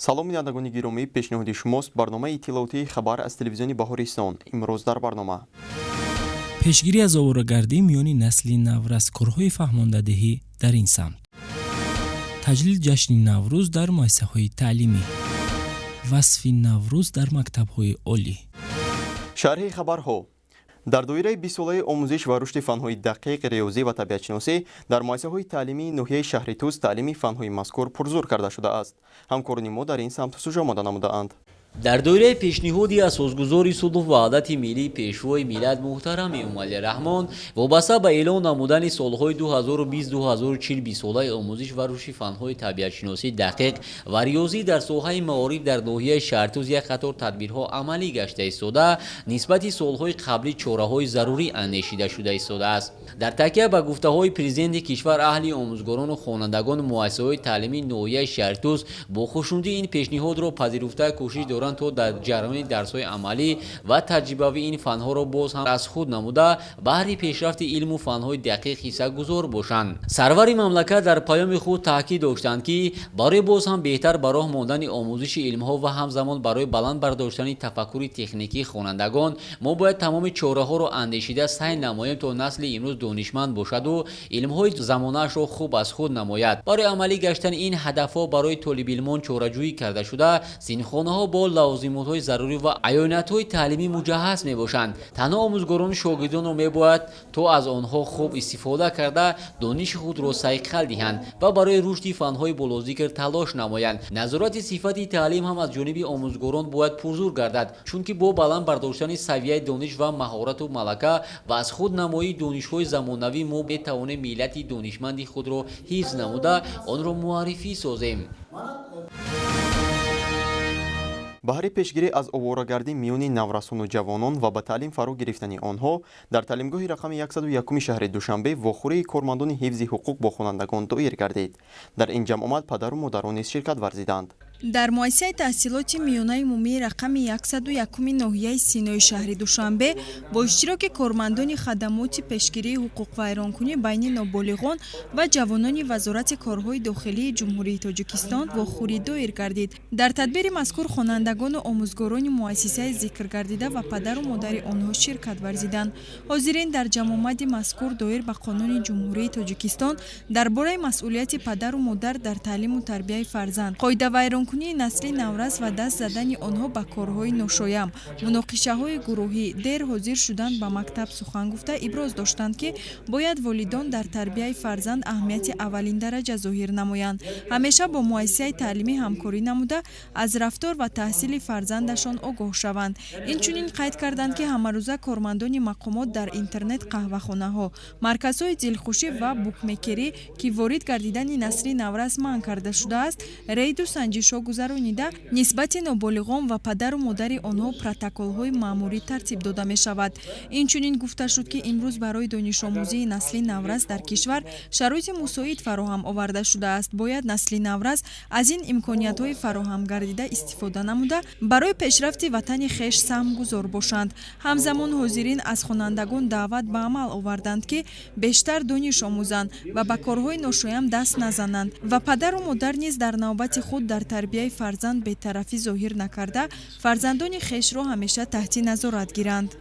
Салом, бинандагони гиромӣ, пешниҳоди шумост барномаи иттилоотии «Хабар» аз телевизиони Баҳористон. Имрӯз дар барнома: пешгирӣ аз оворагардӣ миёни насли наврас, корҳои фаҳмондадиҳӣ дар ин самт, таҷлил ҷашни Наврӯз дар муассисаҳои таълимӣ, васфи Наврӯз дар мактабҳои олӣ. Шарҳи хабарҳо. Дар доираи 20-солаи омӯзиш ва рушди фанҳои дақиқ, риёзӣ ва табиатшиносӣ дар муассисаҳои таълимии ноҳияи шаҳри Тӯс таълими фанҳои мазкур пурзур карда шудааст. Ҳамкорони мо дар ин самт сужа омода намудаанд. Дар доираи пешниҳоди асосгузори сулҳу ваҳдати миллӣ, Пешвои миллат муҳтарам Эмомалӣ Раҳмон, вобаста ба эълон намудани солҳои 2020-2040 бистсолаи омӯзиш ва рушди фанҳои табиатшиносӣ, дақиқ ва риёзӣ дар соҳаи маориф дар ноҳияи Шаҳртӯз як қатор тадбирҳо амалӣ гашта истода, нисбати солҳои қаблӣ чораҳои зарурӣ андешида шуда истодааст. Дар такя ба гуфтаҳои президенти кишвар, аҳли омӯзгорону хонандагону муассисаҳои таълимии ноҳияи Шаҳртӯз бо хушнудӣ ин пешниҳодро пазируфта, кӯшиш доранд, то дар ҷараёни дарсҳои амалӣ ва таҷрибавӣ ин фанҳоро боз ҳам аз худ намуда, баҳри пешрафти илму фанҳои дақиқ ҳиссагузор бошанд. Сарвари мамлакат дар паёми худ таъкид доштанд, ки барои боз ҳам беҳтар ба роҳ мондани омӯзиши илмҳо ва ҳамзамон барои баланд бардоштани тафаккури техникии хонандагон мо бояд тамоми чораҳоро андешида сай намоем, то насли имрӯз донишманд бошаду илмҳои замонаашро хуб аз худ намояд. Барои амалӣ гаштани ин ҳадафҳо барои толибилмон чораҷӯӣ карда шуда, синфхонаҳо бо лавозимотҳои зарурӣ ва аёнатҳои таълимӣ муҷаҳҳаз мебошанд. Танҳо омӯзгорону шогирдонро мебояд, то аз онҳо хуб истифода карда, дониши худро сайқал диҳанд ва барои рушди фанҳои болозикр талош намоянд. Назорати сифати таълим ҳам аз ҷониби омӯзгорон бояд пурзур гардад, чунки бо баланд бардоштани савияи дониш ва маҳорату малака ва аз худ намоии донишҳои замонавӣ мо метавонем миллати донишманди худро ҳифз намуда, онро муаррифӣ созем. Баҳри пешгирӣ аз оворагардӣ миёни наврасону ҷавонон ва ба таълим фаро гирифтани онҳо дар таълимгоҳи рақами 101 шаҳри Душанбе вохӯрии кормандони ҳифзи ҳуқуқ бо хонандагон доир гардид. Дар ин ҷамъомад падару модарон низ ширкат варзиданд. Дар муассисаи таҳсилоти миёнаи умумии рақами 101 ноҳияи Синои шаҳри Душанбе бо иштироки кормандони хадамоти пешгирии ҳуқуқвайронкунӣ байни ноболиғон ва ҷавонони Вазорати корҳои дохилии Ҷумҳурии Тоҷикистон вохӯрӣ доир гардид. Дар тадбири мазкур хонандагону омӯзгорони муассисаи зикргардида ва падару модари онҳо ширкат варзиданд. Ҳозирин дар ҷамъомади мазкур доир ба Қонуни Ҷумҳурии Тоҷикистон дар бораи масъулияти падару модар дар таълиму тарбияи фарзанд, қоидавайронкунии насли наврас ва даст задани онҳо ба корҳои ношоям, муноқишаҳои гурӯҳӣ, дер ҳозир шудан ба мактаб сухан гуфта, иброз доштанд, ки бояд волидон дар тарбияи фарзанд аҳамияти аввалиндараҷа зоҳир намоянд, ҳамеша бо муассисаи таълимӣ ҳамкорӣ намуда, аз рафтор ва таҳсили фарзандашон огоҳ шаванд. Инчунин қайд карданд, ки ҳамарӯза кормандони мақомот дар интернет қаҳвахонаҳо, марказҳои дилхушӣ ва букмекерӣ, ки ворид гардидани насли наврас манъ карда шудааст, рейду санҷишҳо гузаронида, нисбати ноболиғон ва падару модари онҳо протоколҳои маъмурӣ тартиб дода мешавад. Инчунин гуфта шуд, ки имрӯз барои донишомӯзии насли наврас дар кишвар шароити мусоид фароҳам оварда шудааст. Бояд насли наврас аз ин имкониятҳои фароҳам гардида истифода намуда, барои пешрафти ватани хеш саҳмгузор бошанд. Ҳамзамон ҳозирин аз хонандагон даъват ба амал оварданд, ки бештар дониш омӯзанд ва ба корҳои ношоям даст назананд ва падару модар низ дар навбати худ дар тарбияи фарзанд бетарафӣ зоҳир накарда, фарзандони хешро ҳамеша таҳти назорат гиранд.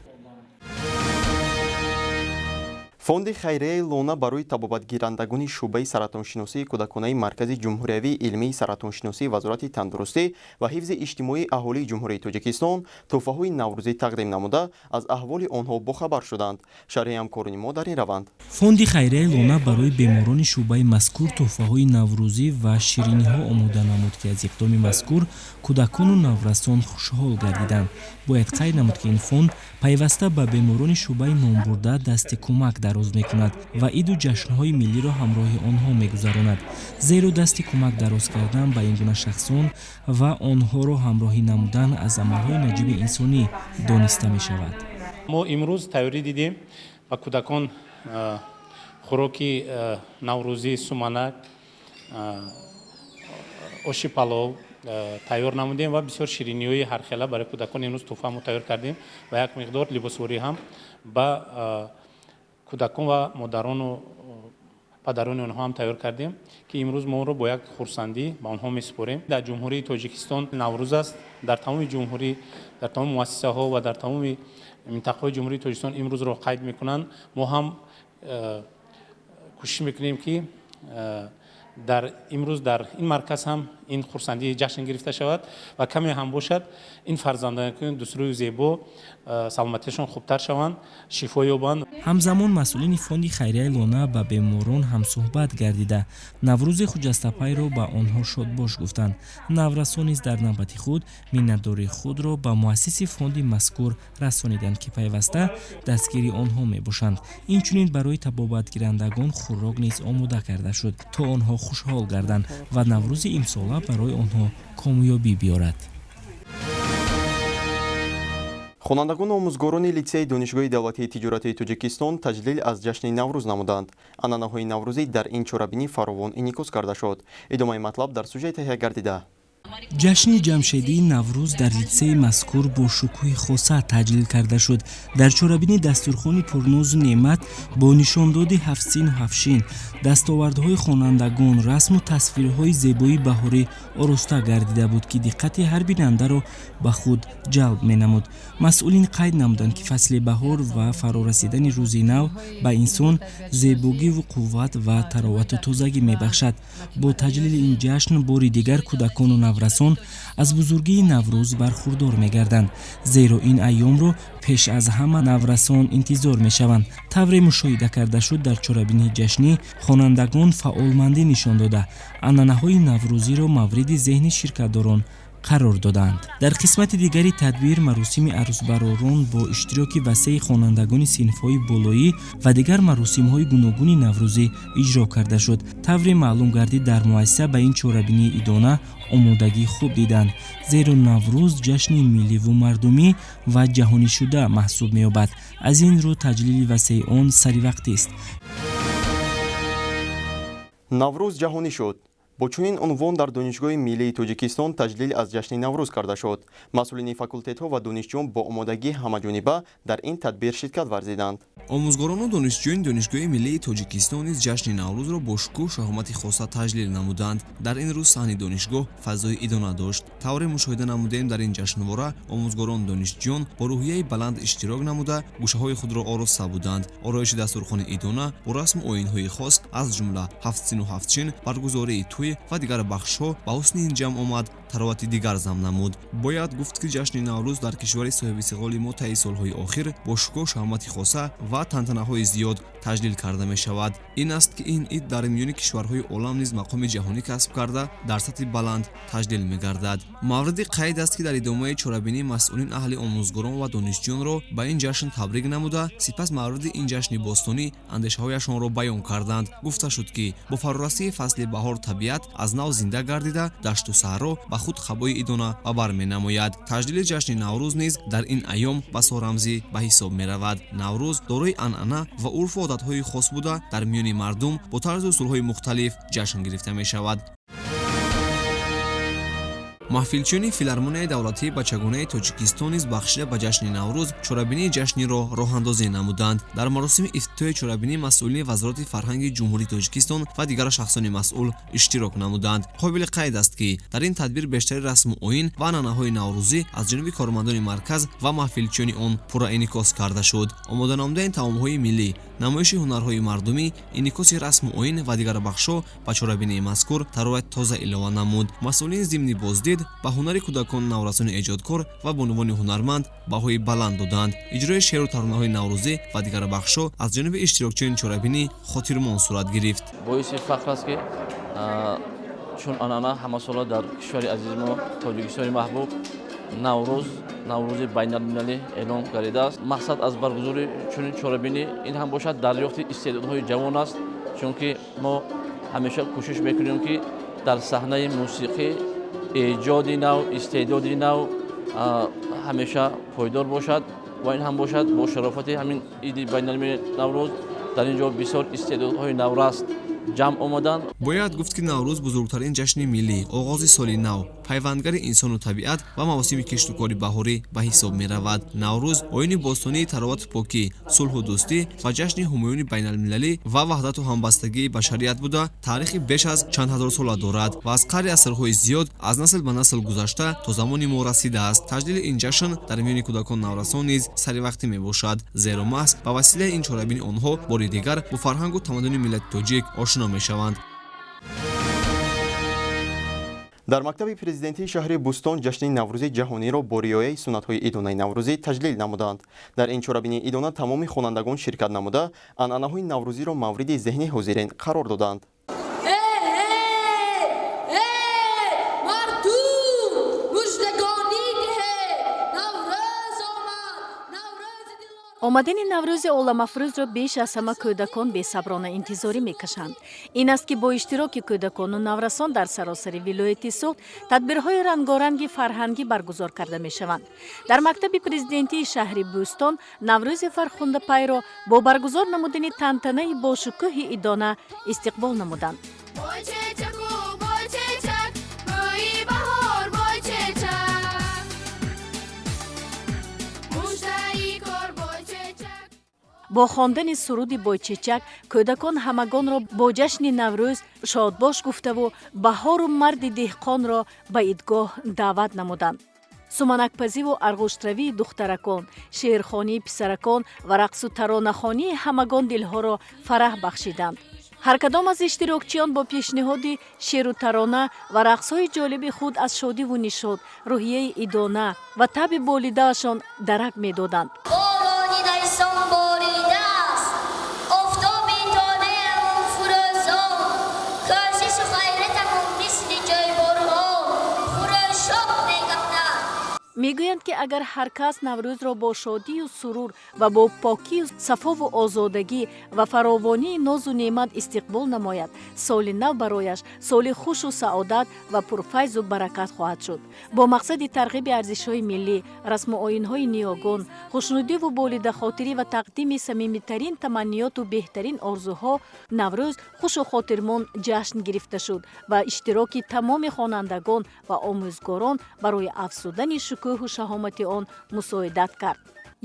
Фонди хайрияи «Лона» барои табобатгирандагони шӯъбаи саратоншиносии кӯдаконаи Маркази ҷумҳуриявии илмии саратоншиносии Вазорати тандурустӣ ва ҳифзи иҷтимоии аҳолии Ҷумҳурии Тоҷикистон тӯҳфаҳои наврӯзӣ тақдим намуда, аз аҳволи онҳо бохабар шуданд. Шарҳи ҳамкорони мо дар ин раванд. Фонди хайрияи «Лона» барои беморони шӯъбаи мазкур тӯҳфаҳои наврӯзӣ ва шириниҳо омода намуд, ки аз иқдоми мазкур кӯдакону наврасон хушҳол гардиданд. Бояд қайд намуд, ки ин фонд пайваста ба беморони шӯъбаи номбурда дасти кӯмак дароз мекунад ва иду ҷашнҳои миллиро ҳамроҳи онҳо мегузаронад, зеро дасти кӯмак дароз кардан ба ин гуна шахсон ва онҳоро ҳамроҳӣ намудан аз амалҳои наҷиби инсонӣ дониста мешавад. Мо имрӯз тайёрӣ дидем ба кӯдакон хӯроки наврӯзӣ, суманак, оши палов тайёр намудем ва бисёр шириниҳои ҳархела барои кӯдакон имрӯз тӯҳфа мо тайёр кардем ва як миқдор либосворӣ ҳам ба кӯдакон ва модарону падарони онҳо ҳам тайёр кардем, ки имрӯз мо онро бо як хурсандӣ ба онҳо месупорем. Дар Ҷумҳурии Тоҷикистон Наврӯз аст. Дар тамоми ҷумҳурӣ, дар тамоми муассисаҳо ва дар тамоми минтақаҳои Ҷумҳурии Тоҷикистон имрӯзро қайд мекунанд. Мо ҳам кӯшиш мекунем, ки дар имрӯз дар ин марказ ҳам ин хурсандии ҷашн гирифта шавад ва каме ҳам бошад, ин фарзандони дӯстрӯю зебо саломатиашон хубтар шаванд, шифо ёбанд. Ҳамзамон масъулини фонди хайрияи Лона ба беморон ҳамсӯҳбат гардида, Наврӯзи хуҷастапайро ба онҳо шодбош гуфтанд. Наврасон низ дар навбати худ миннатдории худро ба муассиси фонди мазкур расониданд, ки пайваста дастгири онҳо мебошанд. Инчунин барои табобатгирандагон хӯрок низ омода карда шуд, то онҳо хушҳол гарданд ва Наврӯзи имсола барои онҳо комёбӣ биёрад. Хонандагону омӯзгорони литсейи Донишгоҳи давлатии тиҷоратии Тоҷикистон таҷлил аз ҷашни Наврӯз намуданд. Анъанаҳои наврӯзӣ дар ин чорабинӣ фаровон инъикос карда шуд. Идомаи матлаб дар сюжети таҳия гардида. Ҷашни ҷамшедии Наврӯз дар литсеи мазкур бо шукӯҳи хоса таҷлил карда шуд. Дар чорабинӣ дастурхони пурнозу неъмат бо нишондоди ҳафтсину ҳафшин, дастовардҳои хонандагон, расму тасвирҳои зебои баҳорӣ ороста гардида буд, ки диққати ҳар бинандаро ба худ ҷалб менамуд. Масъулин қайд намуданд, ки фасли баҳор ва фарорасидани рӯзи нав ба инсон зебогиву қувват ва таровату тозагӣ мебахшад. Бо таҷлили ин ҷашн бори дигар кӯдакону наврасон аз бузургии Наврӯз бархурдор мегарданд, зеро ин айёмро пеш аз ҳама наврасон интизор мешаванд. Тавре мушоҳида карда шуд, дар чорабинии ҷашнӣ хонандагон фаъолмандӣ нишон дода, анъанаҳои наврӯзиро мавриди зеҳни ширкатдорон қарор доданд. Дар қисмати дигари тадбир маросими арӯсбаророн бо иштироки васеи хонандагони синфҳои болоӣ ва дигар маросимҳои гуногуни наврӯзӣ иҷро карда шуд. Тавре маълум гардид, дар муассиса ба ин чорабинии идона омодагии хуб диданд, зеро Наврӯз ҷашни милливу мардумӣ ва ҷаҳонишуда маҳсуб меёбад. Аз ин рӯ таҷлили васеи он саривақтист. Наврӯз ҷаҳонӣ шуд. Бо чунин унвон дар Донишгоҳи миллии Тоҷикистон таҷлил аз ҷашни Наврӯз карда шуд. Масъулини факултетҳо ва донишҷӯён бо омодагии ҳамаҷониба дар ин тадбир ширкат варзиданд. Омӯзгорону донишҷӯёни Донишгоҳи миллии Тоҷикистон низ ҷашни Наврӯзро бо шукӯҳ шаҳомати хоса таҷлил намуданд. Дар ин рӯз саҳни донишгоҳ фазои идона дошт. Тавре мушоҳида намудем, дар ин ҷашнвора омӯзгорону донишҷӯён бо рӯҳияи баланд иштирок намуда, гӯшаҳои худро ороста буданд. Ороиши дастурхони идона бо расму оинҳои хос, аз ҷумла ҳафтсину ҳафтчин, баргузории тӯй ва дигар бахшҳо ба ҳусни ин ҷамъ омад таровати дигар зам намуд. Бояд гуфт, ки ҷашни Наврӯз дар кишвари соҳибистиқлоли мо таи солҳои охир бо шукӯҳ шаҳомати хоса ва тантанаҳои зиёд таҷлил карда мешавад. Ин аст, ки ин ид дар миёни кишварҳои олам низ мақоми ҷаҳонӣ касб карда, дар сатҳи баланд таҷлил мегардад. Мавриди қайд аст, ки дар идомаи чорабинӣ масъулин аҳли омӯзгорон ва донишҷӯёнро ба ин ҷашн табрик намуда, сипас мавриди ин ҷашни бостонӣ андешаҳояшонро баён карданд. Гуфта шуд, ки бо фарорасии фасли баҳор табиат аз нав зинда гардида, дашту саҳро ба худ қабои идона ба бар менамояд. Таҷлили ҷашни Наврӯз низ дар ин айём басо рамзӣ ба ҳисоб меравад. Наврӯз дорои анъана ва урфу одатҳои хос буда, дар миёни мардум бо тарзу усулҳои мухталиф ҷашн гирифта мешавад. Маҳфилчиёни филармонияи давлатии бачагонаи Тоҷикистон низ бахшида ба ҷашни Наврӯз чорабинии ҷашниро роҳандозӣ намуданд. Дар маросими ифтитоҳи чорабинӣ масъулини Вазорати фарҳанги Ҷумҳурии Тоҷикистон ва дигар шахсони масъул иштирок намуданд. Қобили қайд аст, ки дар ин тадбир бештари расму оин ва анъанаҳои наврӯзӣ аз ҷониби кормандони марказ ва маҳфилчиёни он пурра инъикос карда шуд. Омода намудани таомҳои миллӣ, намоиши ҳунарҳои мардумӣ, инъикоси расму оин ва дигар бахшҳо ба чорабинии мазкур таровати тоза илова намуд. Масъулин зимни боздид ба ҳунари кӯдакону наврасони эҷодкор ва бонувони ҳунарманд баҳои баланд доданд. Иҷрои шеъру таронаҳои наврӯзӣ ва дигар бахшҳо аз ҷониби иштирокчиёни чорабинӣ хотирмон сурат гирифт. Боиси фахр аст, ки чун анъана ҳамасола дар кишвари азизи мо, Тоҷикистони маҳбуб, Наврӯз Наврӯзи байналмилалӣ эълон гардидааст. Мақсад аз баргузории чунин чорабинӣ ин ҳам бошад дарёфти истеъдодҳои ҷавон аст, чунки мо ҳамеша кӯшиш мекунем, ки дар саҳнаи мусиқӣ эҷоди нав, истеъдоди нав ҳамеша пойдор бошад ва ин ҳам бошад бо шарофати ҳамин иди байналмилалии Наврӯз дар ин ҷо бисёр истеъдодҳои навраст ҷамъ омаданд. Бояд гуфт, ки Наврӯз бузургтарин ҷашни миллӣ, оғози соли нав, пайвандгари инсону табиат ва мавсими киштукори баҳорӣ ба ҳисоб меравад. Наврӯз оини бостонии таровату покӣ, сулҳу дӯстӣ ва ҷашни ҳумоюни байналмилалӣ ва ваҳдату ҳамбастагии башарият буда, таърихи беш аз чанд ҳазорсола дорад ва аз қари асрҳои зиёд аз насл ба насл гузашта то замони мо расидааст. Таҷлили ин ҷашн дар миёни кӯдакон наврасон низ саривақтӣ мебошад, зеро маҳз ба василаи ин чорабини онҳо бори дигар бо фарҳангу тамаддуни миллати тоҷик ошино мешаванд. Дар мактаби президентии шаҳри Бӯстон ҷашни Наврӯзи ҷаҳониро бо риояи суннатҳои идонаи наврӯзӣ таҷлил намуданд. Дар ин чорабинии идона тамоми хонандагон ширкат намуда, анъанаҳои наврӯзиро мавриди зеҳни ҳозирин қарор доданд. Омадани Наврӯзи оламафрӯзро беш аз ҳама кӯдакон бесаброна интизорӣ мекашанд. Ин аст, ки бо иштироки кӯдакону наврасон дар саросари вилояти Суғд тадбирҳои рангоранги фарҳангӣ баргузор карда мешаванд. Дар мактаби президентии шаҳри Бӯстон Наврӯзи фархундапайро бо баргузор намудани тантанаи бошукӯҳи идона истиқбол намуданд. Бо хондани суруди Бойчечак кӯдакон ҳамагонро бо ҷашни Наврӯз шодбош гуфтаву баҳору марди деҳқонро ба идгоҳ даъват намуданд. Суманакпазиву арғуштравии духтаракон, шеърхонии писаракон ва рақсу таронахонии ҳамагон дилҳоро фараҳ бахшиданд. Ҳар кадом аз иштирокчиён бо пешниҳоди шеъру тарона ва рақсҳои ҷолиби худ аз шодиву нишод, рӯҳияи идона ва таби болидаашон дарак медоданд. Мегӯянд, ки агар ҳар кас Наврӯзро бо шодию сурур ва бо покию сафову озодагӣ ва фаровонии нозу неъмат истиқбол намояд, соли нав барояш соли хушу саодат ва пурфайзу баракат хоҳад шуд. Бо мақсади тарғиби арзишҳои миллӣ, расму оинҳои ниёгон, хушнудиву болидахотирӣ ва тақдими самимитарин таманниёту беҳтарин орзуҳо, Наврӯз хушу хотирмон ҷашн гирифта шуд ва иштироки тамоми хонандагон ва омӯзгорон барои афзудани шукӯҳу шаҳомати он мусоидат кард.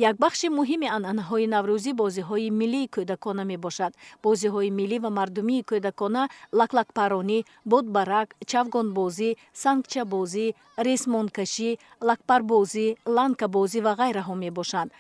Як бахши муҳими анъанаҳои наврӯзӣ бозиҳои миллии кӯдакона мебошад. Бозиҳои миллӣ ва мардумии кӯдакона лаклакпаронӣ, бодбарак, чавгонбозӣ, сангчабозӣ, ресмонкашӣ, лакпарбозӣ, ланкабозӣ ва ғайраҳо мебошанд.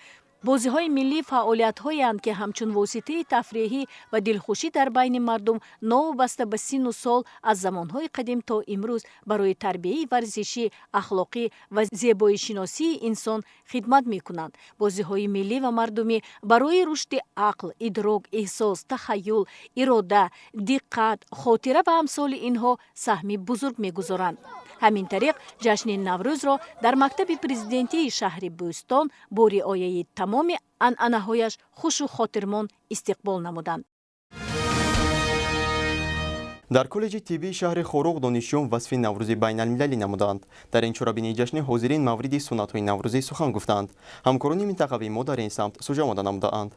Бозиҳои миллӣ фаъолиятҳоеанд, ки ҳамчун воситаи тафреҳӣ ва дилхушӣ дар байни мардум новобаста ба синну сол аз замонҳои қадим то имрӯз барои тарбияи варзишӣ, ахлоқӣ ва зебоишиносии инсон хидмат мекунанд. Бозиҳои миллӣ ва мардумӣ барои рушди ақл, идрок, эҳсос, тахаюл, ирода, диққат, хотира ва амсоли инҳо саҳми бузург мегузоранд. Ҳамин тариқ ҷашни Наврӯзро дар мактаби президентии шаҳри Бӯстон бо риояи тамоми анъанаҳояш хушу хотирмон истиқбол намуданд. Дар коллеҷи тиббии шаҳри Хоруғ донишҷӯён васфи Наврӯзи байналмилалӣ намуданд. Дар ин чорабинии ҷашни ҳозирин мавриди суннатҳои наврӯзӣ сухан гуфтанд. Ҳамкорони минтақавии мо дар ин самт сужа омода намудаанд.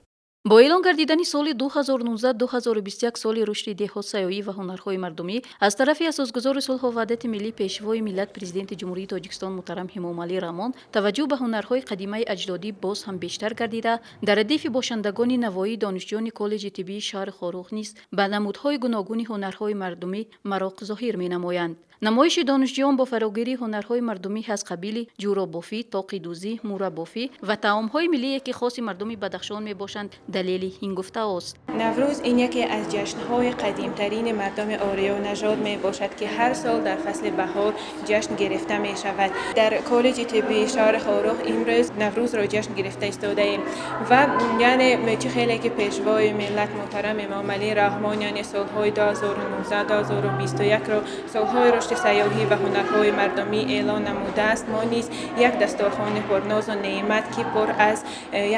Бо эълон гардидани соли 2019-2021 соли рушди деҳотсаёӣ ва ҳунарҳои мардумӣ аз тарафи асосгузори сулҳу ваҳдати миллӣ, Пешвои миллат, Президенти Ҷумҳурии Тоҷикистон муҳтарам Эмомалӣ Раҳмон, таваҷҷӯҳ ба ҳунарҳои қадимаи аҷдодӣ боз ҳам бештар гардида, дар радифи бошандагони навоӣ донишҷӯёни коллеҷи тиббии шаҳри Хоруғ низ ба намудҳои гуногуни ҳунарҳои мардумӣ мароқ зоҳир менамоянд. Намоиши донишҷӯён бо фарогирии ҳунарҳои мардумӣ аз қабили ҷӯробофӣ, тоқидӯзӣ, мурабофӣ ва таомҳои миллие, ки хоси мардуми Бадахшон мебошанд, далели ҳингуфтаост. Наврӯз ин яке аз ҷашнҳои қадимтарини мардуми ориёнажод мебошад, ки ҳар сол дар фасли баҳор ҷашн гирифта мешавад. Дар коллеҷи тиббии шаҳри Хоруғ имрӯз Наврӯзро ҷашн гирифта истодаем ва яъне чӣ хеле ки Пешвои миллат муҳтарам Эмомалӣ Раҳмон яъне солҳои 2019-2021-ро солҳои рушди Рушди сайёҳӣ ва ҳунарҳои мардумӣ эълон намудааст, мо низ як дастархони пурнозу неъмат, ки пур аз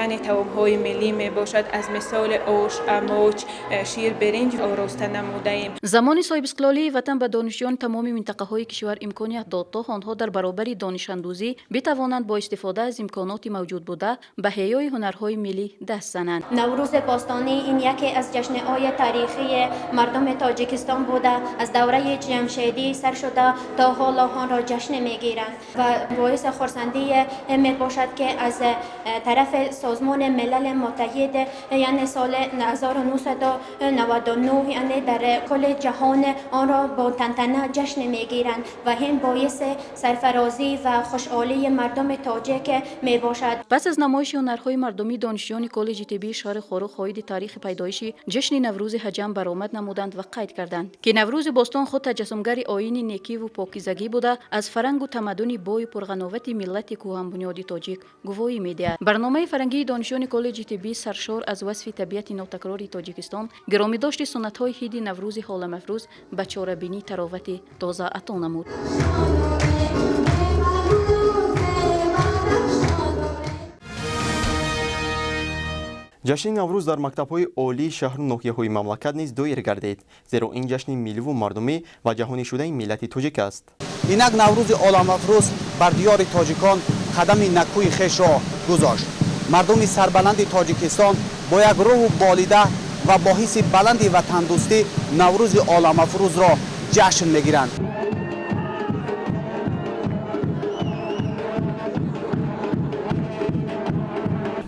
яъне таомҳои миллӣ мебошад, аз мисоли ош, амоч, шир, биринҷ ороста намудаем. Замони соҳибистиқлолии ватан ба донишҷӯёни тамоми минтақаҳои кишвар имконият дод, то онҳо дар баробари донишандӯзӣ битавонанд бо истифода аз имконоти мавҷуд буда ба ҳеёи ҳунарҳои миллӣ даст зананд. Наврӯзи бостонӣ ин яке аз ҷашнҳои таърихии мардуми Тоҷикистон буда, аз давраи ҷамшедӣ сар шуда то ҳоло онро ҷашн мегиранд ва боиси хурсандӣ мебошад, ки аз тарафи Созмони Милали Муттаҳид, яъне соли 1999, яъне дар кулли ҷаҳон онро бо тантана ҷашн мегиранд ва ин боиси сарфарозӣ ва хушҳолии мардуми тоҷик мебошад. Пас аз намоиши ҳунарҳои мардумӣ, донишҷӯёни коллеҷи тиббии шаҳри Хоруғ оиди таърихи пайдоиши ҷашни Наврӯзи ҳаҷам баромад намуданд ва қайд карданд, ки Наврӯзи бостон худ таҷассумгари оини некиву покизагӣ буда, аз фарҳангу тамаддуни бою пурғановати миллати кӯҳанбунёди тоҷик гувоҳӣ медиҳад. Барномаи фарҳангии донишҷӯёни коллеҷи тиббӣ саршор аз васфи табиати нотакрори Тоҷикистон, гиромидошти суннатҳои ҳиди Наврӯзи ҳоламафрӯз ба чорабинӣ таровати тоза ато намуд. Ҷашни Наврӯз дар мактабҳои олии шаҳру ноҳияҳои мамлакат низ доир гардид, зеро ин ҷашни милливу мардумӣ ва ҷаҳонишудаи миллати тоҷик аст. Инак Наврӯзи оламафрӯз бар диёри тоҷикон қадами накӯи хешро гузошт. Мардуми сарбаланди Тоҷикистон бо як рӯҳу болида ва бо ҳисси баланди ватандӯстӣ Наврӯзи оламафрӯзро ҷашн мегиранд.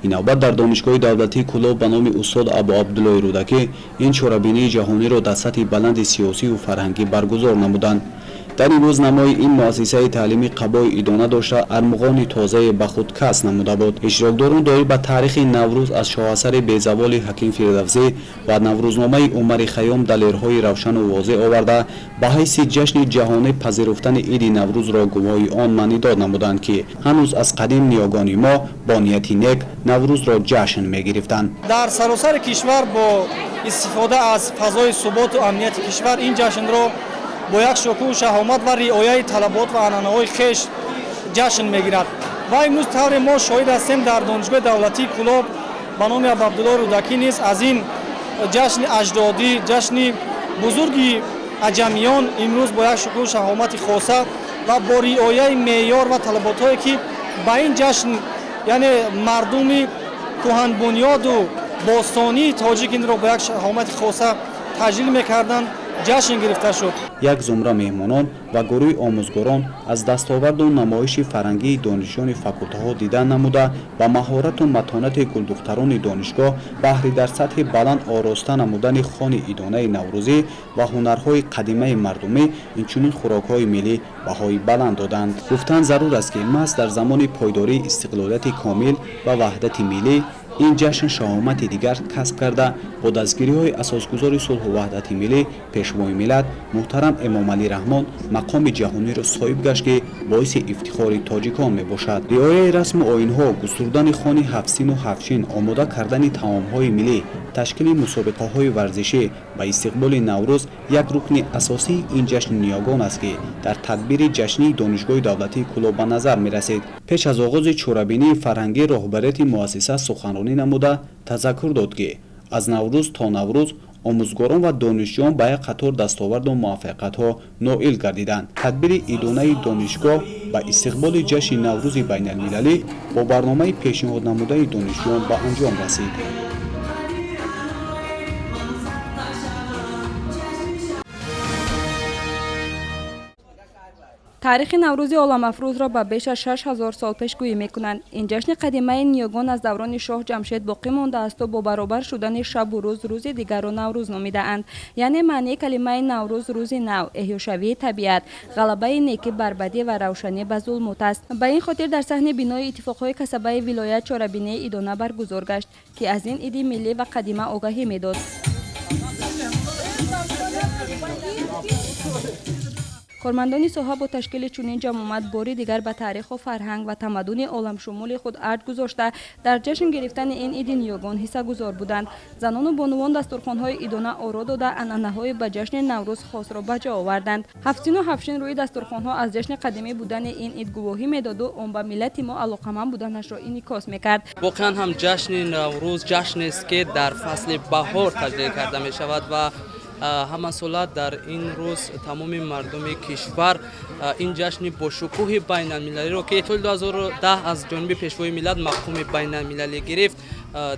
Ин навбат дар Донишгоҳи давлатии Кӯлоб ба номи устод Абу Абдуллои Рӯдакӣ ин чорабинии ҷаҳониро дар сатҳи баланди сиёсию фарҳангӣ баргузор намуданд. Дар ин рӯз намои ин муассисаи таълимӣ қабои идона дошта, армуғони тозае ба худ касб намуда буд. Иштирокдорон доир ба таърихи Наврӯз аз шоҳасари безаволи Ҳаким Фирдавсӣ ва Наврӯзномаи Умари Хайём далерҳои равшану возеҳ оварда, ба ҳайси ҷашни ҷаҳонӣ пазируфтани иди Наврӯзро гувоҳи он маънидод намуданд, ки ҳанӯз аз қадим ниёгони мо бо нияти нек Наврӯзро ҷашн мегирифтанд. Дар саросари кишвар бо истифода аз фазои суботу амнияти кишвар ин ҷашнро бо як шукӯҳу шаҳомат ва риояи талабот ва анъанаҳои хеш ҷашн мегирад. Ва имрӯз тавре мо шоҳид ҳастем, дар Донишгоҳи давлатии Кӯлоб ба номи Абуабдулло Рӯдакӣ низ аз ин ҷашни аҷдодӣ, ҷашни бузурги аҷамиён имрӯз бо як шукӯҳу шаҳомати хоса ва бо риояи меъёр ва талаботҳое, ки ба ин ҷашн, яъне мардуми кӯҳанбунёду бостонии тоҷик инро бо як шаҳомати хоса таҷлил мекарданд, ҷашн гирифта шуд. Як зумра меҳмонон ва гурӯҳи омӯзгорон аз дастоварду намоиши фарҳангии донишҷӯёни факултаҳо дида намуда, ба маҳорату матонати гулдухтарони донишгоҳ баҳри дар сатҳи баланд ороста намудани хони идонаи наврӯзӣ ва ҳунарҳои қадимаи мардумӣ, инчунин хӯрокҳои миллӣ баҳои баланд доданд. Гуфтан зарур аст, ки маҳз дар замони пойдории истиқлолияти комил ва ваҳдати миллӣ ин ҷашн шаҳомати дигар касб карда, бо дастгириҳои асосгузори сулҳу ваҳдати миллӣ, пешвои миллат муҳтарам Эмомалӣ Раҳмон мақоми ҷаҳониро соҳиб гашт, ки боиси ифтихори тоҷикон мебошад. Риояи расму оинҳо, густурдани хони ҳафтсину ҳафтчин, омода кардани таомҳои миллӣ, ташкили мусобиқаҳои варзишӣ ба истиқболи Наврӯз як рукни асосии ин ҷашни ниёгон аст, ки дар тадбири ҷашнии Донишгоҳи давлатии Кӯлоб ба назар мерасид. Пеш аз оғози чорабинии фарҳангӣ роҳбарияти муассиса суханронӣ намуда тазаккур дод, ки аз Наврӯз то Наврӯз омӯзгорон ва донишҷӯён ба як қатор дастоварду муваффақиятҳо ноил гардиданд. Тадбири идонаи донишгоҳ ба истиқболи ҷашни Наврӯзи байналмилалӣ бо барномаи пешниҳоднамудаи донишҷӯён ба анҷом расид. Таърихи Наврӯзи оламафрӯзро ба беш аз 6000 сол пешгӯӣ мекунанд. Ин ҷашни қадимаи ниёгон аз даврони шоҳ Ҷамшед боқӣ мондаасту бо баробар шудани шабу рӯз рӯзи дигарро Наврӯз номидаанд. Яъне маънии калимаи Наврӯз рӯзи нав, эҳёшавии табиат, ғалабаи некӣ бар бадӣ ва равшанӣ ба зулмот аст. Ба ин хотир дар саҳни бинои иттифоқҳои касабаи вилоят чорабинии идона баргузор гашт, ки аз ин иди миллӣ ва қадима огаҳӣ медод. Кормандони соҳа бо ташкили чунин ҷамъомад бори дигар ба таъриху фарҳанг ва тамаддуни оламшумули худ арҷ гузошта, дар ҷашн гирифтани ин иди ниёгон ҳиссагузор буданд. Занону бонувон дастурхонҳои идона оро дода, анъанаҳои ба ҷашни Наврӯз хосро ба ҷо оварданд. Ҳафтсину ҳафтшин рӯи дастурхонҳо аз ҷашни қадимӣ будани ин ид гувоҳӣ медоду он ба миллати мо алоқаманд буданашро инъикос мекард. Воқеан ҳам ҷашни Наврӯз ҷашнест, ки дар фасли баҳор таҷлил карда мешавад ва ҳамасола дар ин рӯз тамоми мардуми кишвар ин ҷашни бошукӯҳи байналмилалиро, ки соли 2010 аз ҷониби Пешвои миллат мақоми байналмилалӣ гирифт,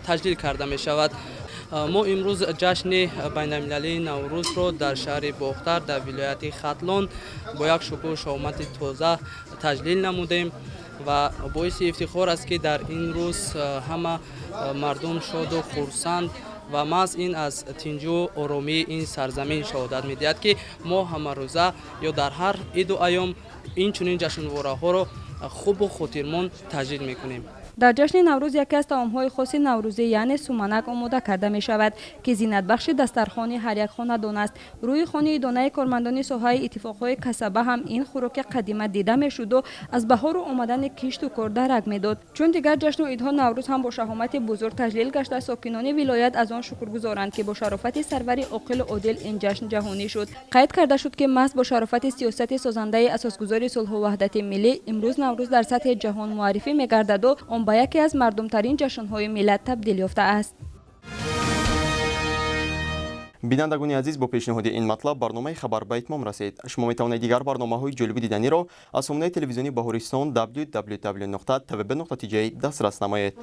таҷлил карда мешавад. Мо имрӯз ҷашни байналмилалии Наврӯзро дар шаҳри Бохтар, дар вилояти Хатлон бо як шукӯҳу шаҳомати тоза таҷлил намудем ва боиси ифтихор аст, ки дар ин рӯз ҳама мардум шоду хурсанд ва маҳз ин аз тинҷу оромии ин сарзамин шаҳодат медиҳад, ки мо ҳамарӯза ё дар ҳар иду айём ин чунин ҷашнвораҳоро хубу хотирмон таҷлил мекунем. Дар ҷашни Наврӯз яке аз таомҳои хоси наврӯзӣ, яъне суманак, омода карда мешавад, ки зинатбахши дастархони ҳар як хонадон аст. Рӯи хони идонаи кормандони соҳаи иттифоқҳои касаба ҳам ин хӯроки қадима дида мешуду аз баҳору омадани кишту кор дарак медод. Чун дигар ҷашну идҳо, Наврӯз ҳам бо шаҳомати бузург таҷлил гашта, сокинони вилоят аз он шукргузоранд, ки бо шарофати сарвари оқилу одил ин ҷашн ҷаҳонӣ шуд. Қайд карда шуд, ки маҳз бо шарофати сиёсати созандаи асосгузори сулҳу ваҳдати миллӣ имрӯз Наврӯз дар сатҳи ҷаҳон муаррифӣ мегардаду он ба яке аз мардумтарин ҷашнҳои миллат табдил ёфтааст. Бинандагони азиз, бо пешниҳоди ин матлаб барномаи «Хабар» ба итмом расид. Шумо метавонед дигар барномаҳои ҷолиби диданиро аз сомонаи телевизиони Баҳористон www tvb tj дастрас намоед.